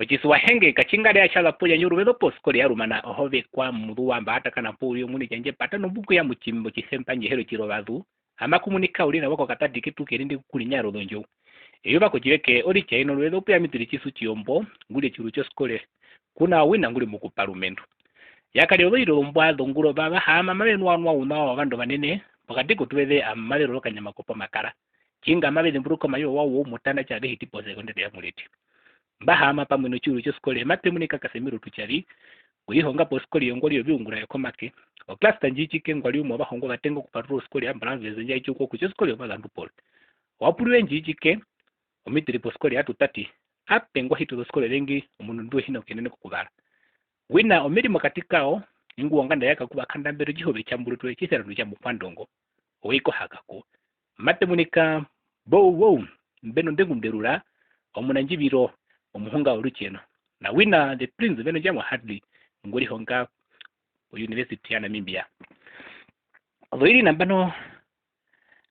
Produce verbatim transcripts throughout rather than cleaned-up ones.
Otjisuwahenge katjingarera tja za po, tjandje oruveze poskole ya Rumana oho vekwa muzuva mba atakana po uriri omuini tjandje pata nombuku ya mutjimbo tjisemba ndjehero tjirovazu, ama kumunika uriri nawa kokatati ketu kerindi kukurinyarora ozondjou. Eyuva kotjiveke oritjaine oruveze opuya mitiri tjisu tjiyombo, nguri otjiuru tjoskole, kuna wina nguri mokupa rumendu. Ya kari ozoiri ozombwa zongurova va haama mave nuanua ouna wovandu ovanene, pokati kotuveze amave roro kanyama kopomakara. Tjinga mave zemburuka omayuva wawo woumutanda tja ve hiti posekondere ya Mureti. Mba haama pamwe notjiuru tjoskole, mate munika Casemiro Tuchari, ngu rihonga poskole yongwari yoviungura yokomake. Oklasta ndji tjike ngwari umwe wovahongwa vatenga okupaturura oskole ya Mbalanzeze ndja itjukwa kutja oskole yovazandu Paul. Wa puriwe ndji tjike omitiri poskole ya Tutati, ape ngwa hiti ozoskole ozengi omundu ndu hi na kuyenena okuvara. Wina omeri mokati kawo, ingwi wonganda ya Kakuva Kandambero tjihove tja Mburutwe tjiserandu tja Mukwandongo, owe ikoha kako. Mate munika Bow Wow, mbe nondengu nderura, omunandjiviro, omuhunga worutjeno. Na wina the Prince Veno Jamo Hadley, ngu rihonga o University ya Namibia. Ozoiri nambano,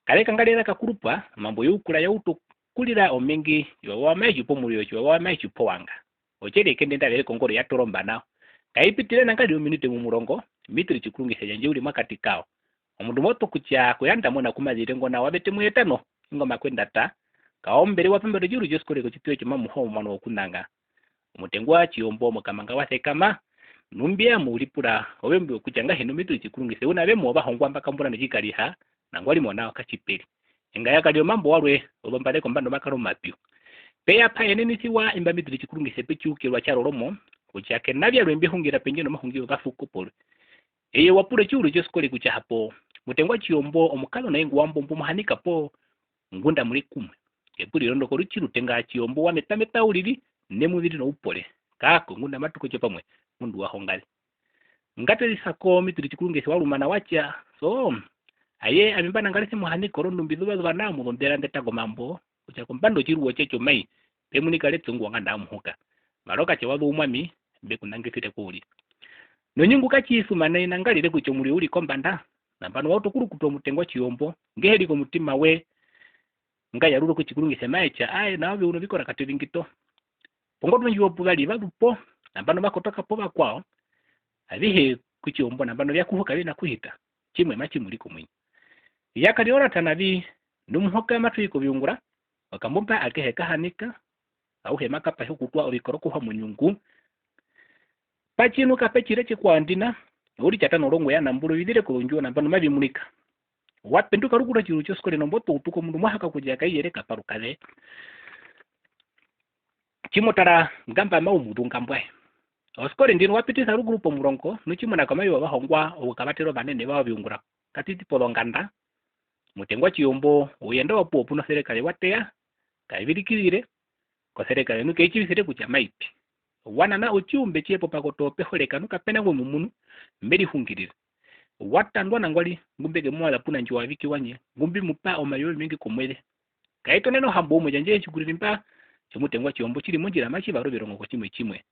kave kangarera kakurupwa, omambo youkura ya utu okurira omengi, tjiwawa mae tji po muriro, tjiwawa mae tji po wanga. Otjeri ekende nda vere kongoro ya toromba nao. Kai pitire nangarire ominute mu murongo, mitiri tjikurungise tjandje u ri mokati kawo. Omundu mo utu kutja kuyanda mona ku ma zire ngo nao wa vete mu etano, ingo makwendata, kaombere wa pambara otjiuru tjoskole kotjituwe tjomamuho omuano wokunanga. Omutengwa tjiyombo mokamanga wa sekama, nu mbi ya mu ripura, ove mbi okutja ngahino mitiri tjikurungise u na ve mu ovahongwa mba kambura notjikariha, nangwari mona okatjiperi. Inga ya kari omambo warwe, ozombaze kombanda omakaro omapyu. Pe ya pa enenisiwa imba mitiri tjikurungise petjiukirwa tja Roromo, kutja ke na vyarwe mbi hungira pendje nomahungi wovasuko porwe. Eye wa pura otjiuru tjoskole kutja hapo, mutengwa tjiyombo omukazona ingwi wambo mbu mu hanika po ngunda mu ri kumwe. Epuriro ndo korutji rutenga tjiyombo wa metameta uriri, ne mu ziri noupore. Kako ngunda matu kotjo pamwe, mundu wa hongaze. Nga tezisa ko mitiri tjikurungise wa Rumana wa tja, so, aye, ami mba nangarasi mu hanika orondu mbi zuvazuva nao mozondera ndetango mambo, kutja kombanda otjiruwo tje tjomai, pe munika retse ongu wonganda yomuhuka. Mara okatje wa zu umwami, mbe ku nangisire ko uriri. Nonyungu katji i suma nai nangarire kutja omuriro u ri kombanda, nambano wa utu okurukutwa omutengwa tjiyombo, nge he ri komutima we, nga yarura okutjikurungisa mae tja, ae, na ove u novikora katovingi to. Pongotwe ndjiwo pu va ri va zu po, nambano va kotoka po vakwao, avihe kutjiwa mbo nambano vya kuhuka vi na kuhita, tjimwe matji mu ri komuinyo. Ya kari orata navi, nu muhuka matu i koviungura, okambumba akehe ka hanika, auhe ma kapaha okutwa ovikoro kuhwa monyungu. Pa tjinu kape tjire tjikwao ndina, oritja tano orongo ya nambura ovizire kozondjuwo nambano mavi munika. Wa penduka rukuru otjiuru tjoskole nomboto utuka omundu mwa haka kutja kai yere kaparukaze. Tji mo tara ngamba mau mu zunga mbwae. Oskole ndino wa pitisa rukuru pomurongo, nu tjimuna komayuva ovahongwa okukavatera ovanene vawo viungura katiti pozonganda. Mutengwa tjiyombo ouyenda wa puwa pu noserekare wa teya, kai virikizire, koserekare nu ke i tjivisire kutja mai pi. Wa nana otjiumbe tje popakoto pe horeka nu kape na ngwe mu munu, mbe rihungirire. Wa tandwa nangwari, ngu mbe ke mu waza puna ndji wa viki wandje, ngu mbi mu pa omayovi omengi komueze. Kai tonene ohambo umwe tjandje tji ku riri mba, tjomutengwa tjiyombo tji ri mondjira matji vara ovirongo kotjimwe tjimwe.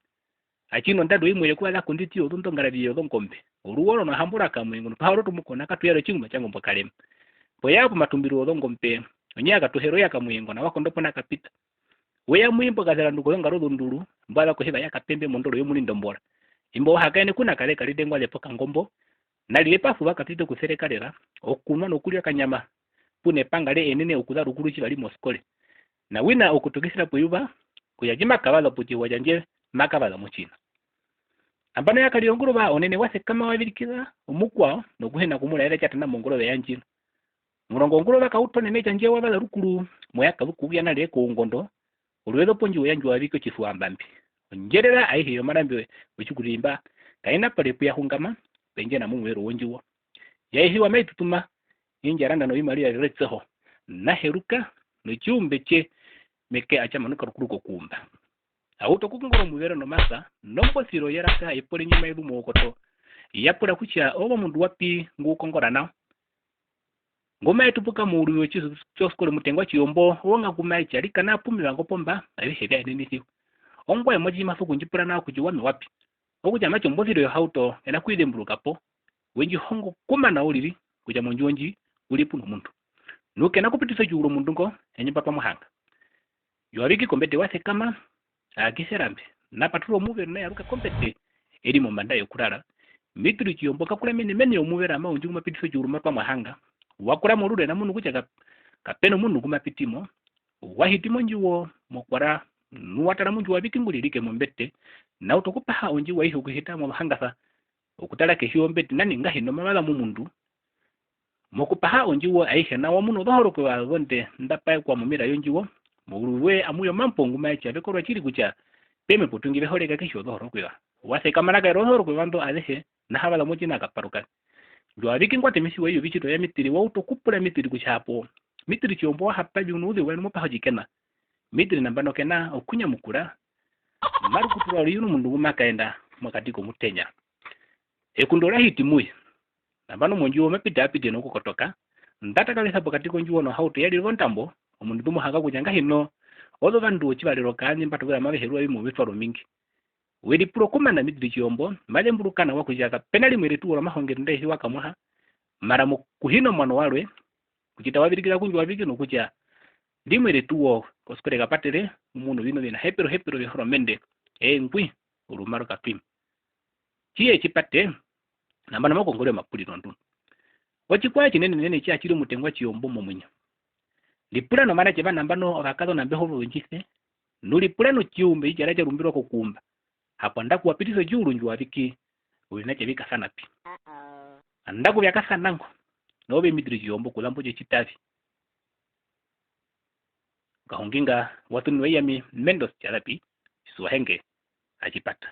Atji nondando imwe yokuvaza konditi yozondongaravi yozongombe. Oruworo nohambo ra Kamuyengo nu pa ha oroto mukona katu yare otjinguma tjangombo karema. Poya pomatumbiro wozongombe, onyeya katuhero ya Kamuyengo na wa kondo pona kapita. We ya mu imbo kazerandu kozongaro zonduru, mbwa za kohiva ya Kapembe mondoro yomunindombora. Imbo wa hakaene kuna kare kari dengwa ze pokangombo, na rire pa suva katiti okuserekarera, okunwa nokurya okanyama, puna epanga re enene okuza rukuru tji va ri moskole. Na wina okutokisira peyuva, kutja tji ma kavaza potjihuwa tjandje, ma kavaza motjina. Nambano ya karira ongurova onene wa sekama wa virikiza omukwao nokuhena kumuraera tja tana mongurova ya ndjino. Murongo wongurova ka uta onene tjandje wa vaza rukuru mo ya kazu kuya nare koungondo, oruveze pondjiwo yandje wa vika otjisuwa mbambi. Ondjerera aihe yomarambi wotjikurimba kai na pare pu ya hungama, pendje na mumuvero wondjiwo. Ya ihiwa mai tutuma, indja randa novimariva vyoretseho, na heruka notjiumbe tje meke a tja manuka rukuru kokuumba. A utu okukongora omuvero nomasa, nombosiro yeraka epore nyuma yezu moukoto, ya pura kutja, ove omundu wapi ngu u kongora nao? Ngu mae tupuka mourui wotjiso tjoskole mutengwa tjiyombo, ove nga ngu mae tja rikana pu me vanga opomba, avihe vya enenisiwa. Ongwaye mo tji ma sokundjipura nao kutja owami wapi? Okutja matjo ombosiro yohauto e na kuizemburuka po, we ndji hongo kumana uriri kutja mondjuwo ndji u ri pu nomundu. Nu ke na kupitisa otjiuru omundu ngo, handje mba twa mo hanga. Yoaviki kombete wa sekama, a kisa erambe, na paturura omuvero na yaruka kombete e ri mombanda yokurara. Mitiri Tjiyombo ka kuramene mene yomuvero, ama undji ngu ma pitisa otjiuru ma twa mwa hanga. Wa kurama orure na munu kutja ka-, kape na omundu ngu ma piti mo. Wa hiti mondjuwo mokwara, nu wa tara mondjuwo avike ngu ri erike mombete, na utu okupaha ondjuwo aihe okuhita movahangasa, okutara kehi yombete, nani ngahino mavasa momundu. Mokupaha ondjuwo aihe nao, wa munu ozohorokweva ozonde nḓa paekwa momira yondjuwo. Mouru we amu ya omambo ngu maye tja ve korwa tjiri kutja pe me potuingi ve horeka kehi yozohorokweva. Wa sekama na kaera ozohorokweva nḓo azehe, na ha vasa motjina a kaparuka. Ndjo avike ngwa temisiwa i yovitjitwa vya Mitiri, wa utu okupura Mitiri kutja hapo Mitiri Tjiyombo wa hapa vi u nouzeu waye nu mo paha otjikena. Mitiri nambano ke na okunyamukura, ma rukutura uriri u nomundu ngu ma kaenda mokati komutenya. Ekundu ra hiti mu ye. Nambano mondjuwo ma piti a piti nokukotoka, nḓa takavesa pokati kondjuwo nohauto ya rire ondambo, omundu ndu mo hanga kutja ngahino ozovandu wotjivarero kaaṋi mba tuvera mave herwa vi movitwaro ovingi. We ripura okumana Mitiri Tjiyombo, ma zemburuka nawa kutja kape na rimwe retuwo romahongero nda isiwa kamuha, mara mokuhina omuano warwe, kutja ta wa virikira ku Ndjo avike nokutja rimwe retuwo koskole kapatere, mu muna oviṋa ovinahepero hepero vyohoromende, eengwi, orumaro katwima. Tji ye tjipate, nambano ma kongorere omapuriro nduno. Otjikwao tjinenenene tji atji ri omutengwa Tjiyombo momuinyo. Ripura novanatje va nambano ovakazona mbe hova ovendjise, nu ripura notjiumbe tji tja ri atja rumbirwa kokuumba. Hapo andaku wa pitisa otjiuru Ndjo avike, oviṋa tje vi kasana pi? Andaku vya kasana ngo, na ove Mitiri Tjiyombo kuzambo tjotjitavi. Okahungi nga wa ṱuniwa i ami Mendos Tjarapi, Tjisuwahenge, Atjipata.